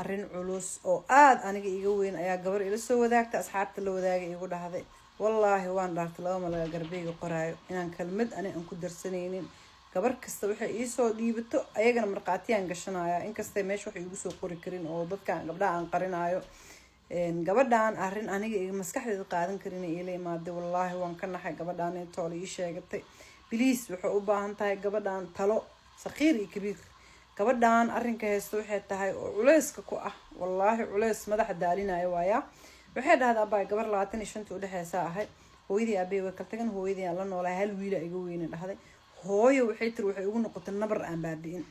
Arrin culus oo aada aniga iga weyn ayaa gabar ila soo wadaagta, asxaabta la wadaagay, igu dhahday. Wallaahi waan dhaartay, laba malaga garbeyga qoraayo inaan kelmad ani aan ku darsanaynin. Gabar kasta waxay iisoo dhiibato ayagana markhaatiyaan gashanaya, inkastay meesha wax iigu soo qori karin oo dadkan gabdhaha aan qarinaayo. Gabadhan arrin aniga iga maskaxdeeda qaadan karin iila imaaday. Wallaahi waan ka naxay gabadhan toole ii sheegatay. Please, waxay u baahan tahay gabadhan talo, saqiir iyo kabiir. Gabadhan arrinka haysta waxay tahay oo culeyska ku ah, wallaahi culeys madaxa daalinaya waaya. Waxay dhahdaa, "Abaa, gabar 25-ta udhexeysa ahay. Hooyadii aabey way kala tagan, hooyadii aan la noolahay, hal wiila iga weyne," dhahday. "Hooyo," waxay tiri, "waxay igu noqotay nabar aan baabi'in.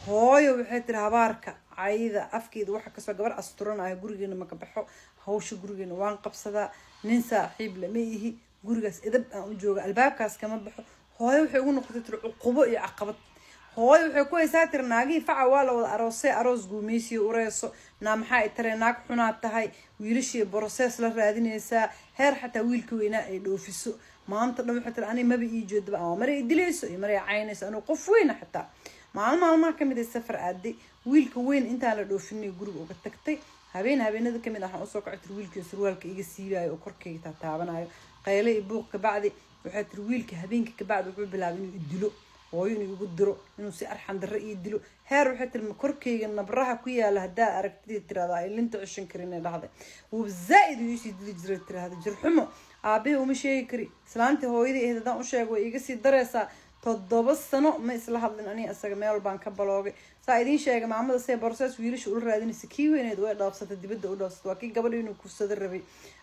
Hooyo," waxay tiri, "habaarka, cayda, afkeeda waxa kasoo. Gabar asturan ah, gurigeena maka baxo, hawsha gurigeena waan qabsadaa, nin saaxiib lama ihi, gurigaas edab aan u jooga, albaabkaas kama baxo. Hooyo waxay igu noqotay," tiri, "cuqubo iyo caqabad. Hooyo waxay ku haysaa," tiri, "naagihii faca waa la wada aroosay, aroos guumeysiyo ureyso. Naa maxaa i taree? Naag xunaad tahay. Wiilashii process la raadinaysaa, heer xataa wiilka weynaa ay dhoofiso. Maanta dhan," waxay tiri, "ani maba ii jeedaba, ama maray dilayso iyo maray caynayso, anuu qof weyna. Xataa maalin maalmaha kamid ay safar aaday, wiilka weyn intaan la dhoofinay guriga uga tagtay. Habeen habeenada kamid ah waxaan usoo kacay," tiri, "wiilkii surwaalka iga siibayo oo korkayga taataabanayo, qayle iyo buuq. Kabacdi," waxay tiri, "wiilka habeenka kabacdi wuxuu bilaabay inuu idilo, hooyo inuu igu diro, inuu si arxan darre ii dilo. Heer," waxay tiri, "korkayga nabraha ku yaala haddaa aragtidii," tirahda, "ay linta ceshan karin," ay dhahday. "Wuu zaa-id uu iisii dili jiray," tirahda. "Jirxumo aabahii uma sheegi kari, islaantii hooyadii ahayd haddaan u sheego way iga sii dareysaa. 7 sano ma isla hadlin aniga isaga, meel baan ka baloogay. Saa idiin sheegay, maamada see process wiilasha ula raadinaysa, kii weyneed way dhaafsatay, dibadda u dhaafsatay, waa kii gabadha inuu kufsado rabay.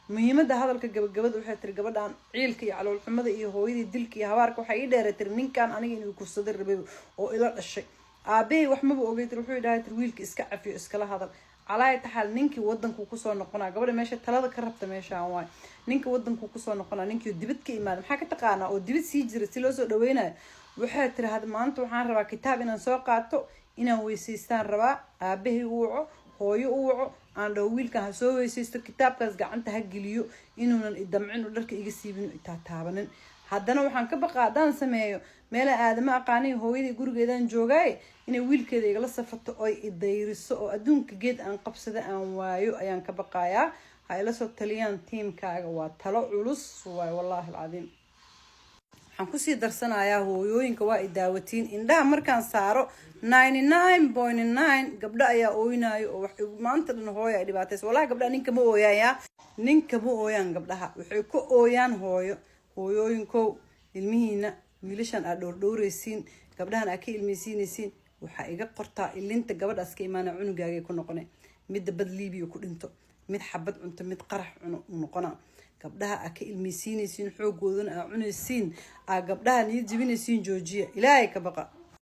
Muhiimada hadalka gabagabada," waxay tiri, "gabadhan ciilka iyo caloolxumada iyo hooyadii dilka iyo habaarka waxay ii dheeray," tiri, "ninkan aniga inuu kufsado rabay oo ila dhashay. Aabahey wax maba ogey," tiri. "Wuxuu dhahay," tiri, "wiilka iska cafiyo, iskala hadal. Calaa taxaal ninkii wadankuu kusoo noqonaa." Gabadha meesha talada ka rabta meeshaan waay. Ninka wadankuu kusoo noqonaa, ninkii dibad ka imaada, maxaa ka taqaanaa oo dibad sii jira si loo soo dhaweynayo. Waxay tiri, "Had maanta waxaan rabaa kitaab inaan soo qaato, inaan weysaystaan rabaa, aabahay u waco, hooyo u waco, aan dhaho wiilkan ha soo weysaysto, kitaabkaas gacanta ha geliyo, inuunan idamcin oo dharka iga siibin, itaataabanin. Haddana waxaan ka baqa haddaan sameeyo meela aadama aqaanay, hooyadii gurigeedaan joogaaye, inay wiilkeeda igala safato oy idayriso oo adduunka geed aan qabsada aan waayo ayaan ka baqayaa. Ha ila soo taliyaan tiimkaaga." Waa talo culus waay, wallaahi alcadiim. Waxaan kusii darsanayaa, hooyooyinka waa idaawatiin, indhaha markaan saaro 99.9 gabdho ayaa ooynayo oo wax maanta dhan hooyo ay dhibaataysa. Wallahi gabdhaha ninka ma ooyaaya, ninka ma ooyaan. Gabdhaha waxay ku ooyaan hooyo. Hooyooyinkow, ilmihiina, wiilashan aad dhowrdhowreysiin, gabdhahan aad ka ilmeysiinaysiin, waxaa iga qortaa ilinta gabadhaas ka imaana cunugaagay ku noqone. Midda bad Liibiya ku dhinto, mid xabad cunto, mid qarax cuno u noqona. Gabdhaha aa ka ilmeysiinaysiin, xoogoodana aa cunaysiin, aa gabdhaha niyad jebinaysiin, joojiya. Ilaahay ka baqa.